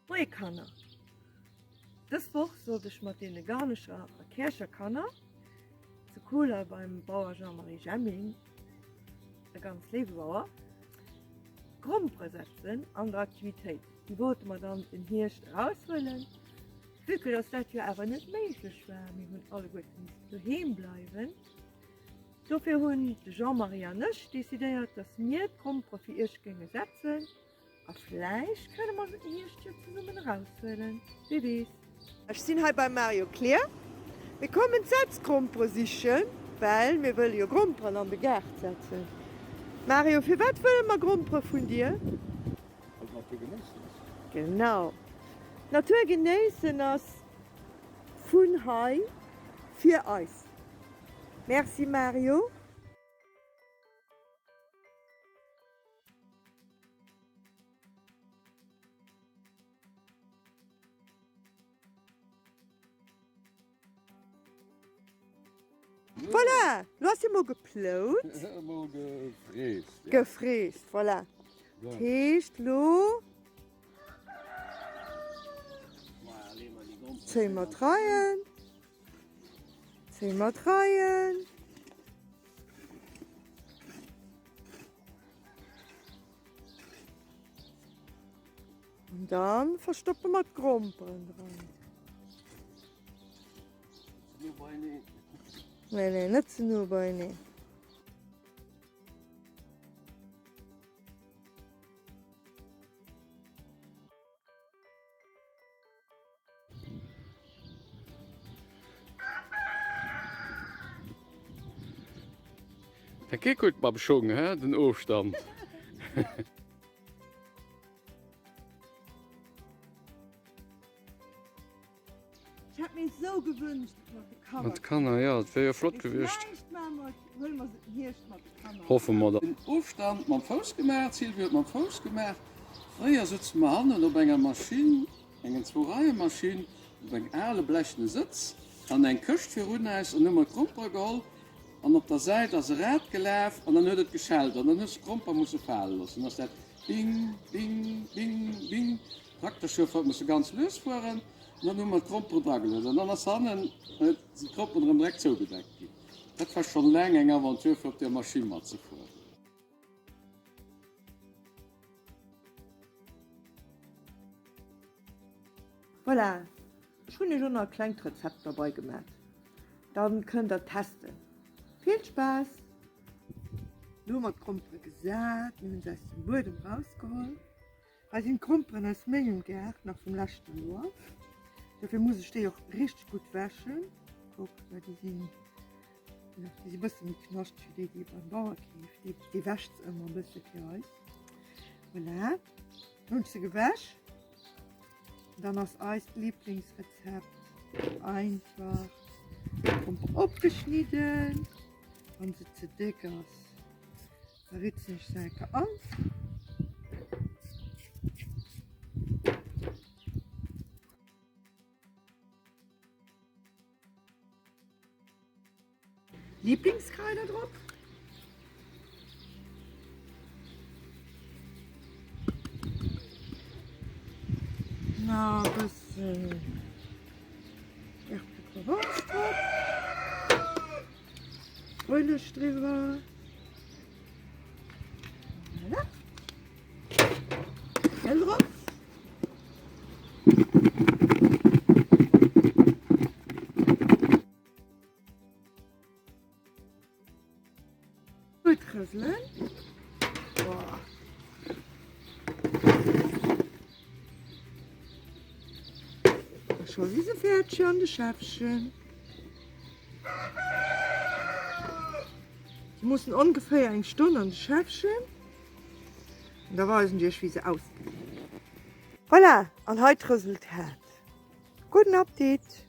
Moie Kanner! Dës Woch sollt ech mat deene Garnecher a Käercher Kanner zu Koler beim Bauer Jean-Marie Jemming, e ganz léiwe Bauer, Grompere setzen an der Aktivitéit. Déi wollte mer dann den Hierscht eraushuelen. Vue que dass dat jo awer net méiglech war, mir hunn alleguerte missen doheem bleiwen, dofir hunn de Jean-Marie an ech decidéiert, dass mir d'Grompere fir iech géinge setzen. A vläicht kënne mer se den Hierscht jo zesummen eraushuelen, wie weess. Ech sinn hei beim Mario Kleer. Mir kommen d'Setzgrompere sichen, well mir wëlle jo Gromperen an de Gaart setzen. Mario, firwat wëlle mer Grompere vun dir? Well d'Natur genéissen ass. Genau, d'Natur genéissen ass vun hei fir eis. Merci Mario. Voilà, lo ass hie mol geplout. Mol gefräst. Ja. Gefräst, voilà. Dat heescht lo zéie mer d'Reien. Zéie mer d'Reien. An dann verstoppe mer d'Gromperen dran. Nee, nee, net ze no beieneen. Dat geet gutt mam Schung, he? Den Ofstand. Ech hätt mir esou gewünscht et mat de Kanner. Mat de Kanner, jo, et wär jo flott gewiescht. Vläicht maache mer et, huele mer se den Hierscht mat de Kanner. Hoffe mer da. Den Ofstand mam Fouss gemaach, d'Sylvie huet mam Fouss gemaach. Fréier souze mer hannen op enger Maschinn, engen Zwou-Reie-Maschinn, op engem ale blechene Sëtz an eng Këscht virun äis an hu mer d'Grompere geholl an op der Säit ass e Rad gelaf an dann huet et geschellt an dann hues de d'Gromper musse fale loossen. Dann ass dat bing, bing, bing, bing. D'Trakterchauffeur huet musse ganz lues fueren an dann hu mer d'Gromperen drageluet an dann ass hannen sinn d'Gromperen erëm direkt zougedeckt ginn. Dat war schonn laang eng Aventure fir op där Maschinn matzefueren. Voilà, ech hunn iech och nach e klengt Rezept derbei gemat, dann kënnt der testen. Vill Spaass! Lo hu mer d'Grompere gesat, mir hunn se aus dem Buedem rausgeholl. Hei sinn d'Gromperen aus mengem Gaart, nach vum leschte Joer. Dofir muss ech déi och richteg gutt wäschen. Kuck, well déi sinn, déi si bësse méi knaschteg wéi déi, déi ee beim Bauer keeft. Dee, dee wäscht se ëmmer e bësse fir eis. Voilà, dann hunn ech se gewäsch. Dann ass eist Lieblingsrezept einfach d'Gromper opgeschnidden, wann se ze déck ass. Da ritzen ech se enker an. Lieblingskraider drop. Na, e bëssen Herbes de Provence drop. Ueleg driwwer. Voilà. Deckel drop. Gutt rëselen. Boah. A scho si se fäerdeg an de Schäffchen. Se mussen ongeféier eng Stonn an de Schäffchen. An da weisen ech iech wéi se ausgesinn. Voilà, an hei d'Resultat. Gudden Appetit!